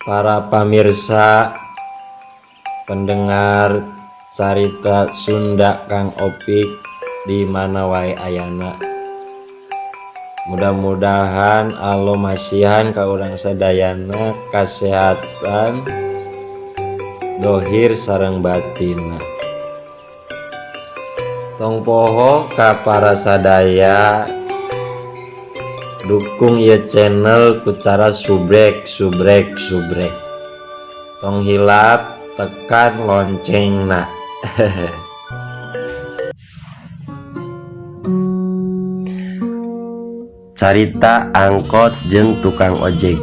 Para pamirsa pendengar carita Sunda Kang Opik di mana wae ayana, mudah-mudahan Allah masihan ka urang sadayana kasehatan dohir sareng batina. Tong poho ka para sadaya, dukung ieu channel ku cara subrek, subrek, subrek. Tong hilap tekan loncengna. Carita angkot jeung tukang ojek.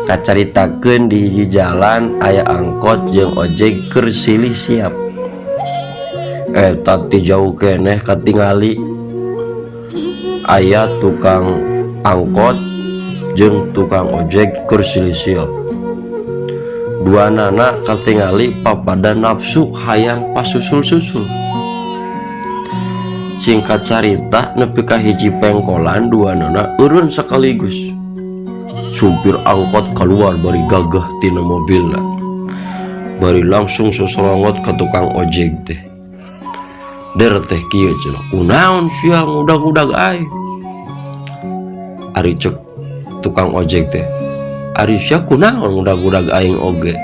Kacaritakeun di hiji jalan aya angkot jeung ojek keur silih siap. Eta ti jauh keneh katingali aya tukang angkot jeung tukang ojek keur silih siap. Duanana katingali papada nafsu hayang pasusul-susul. Singkat carita, nepi ka hiji pengkolan duanana eureun sekaligus. Supir angkot keluar bari gagah tina mobilna, bari langsung sosorongot ke tukang ojek teh. Der teh kieu cenah, "Kunaon sia ngudag-udag aing?" Ari cek tukang ojek teh, "Ari sia kunaon ngudag-udag aing oge?"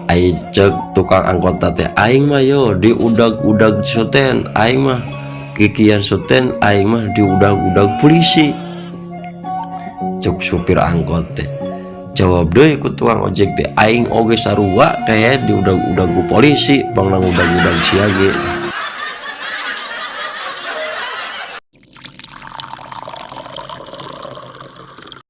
Ai cek tukang angkot teh, "Aing mah yo diudag-udag soten, aing mah kikian soten, aing mah diudag-udag polisi." Cek supir angkot teh, jawab deui ku tukang ojek teh, "Aing oge sarua kayak diudag-udag ku polisi, pangna ngudag-udag sia ge."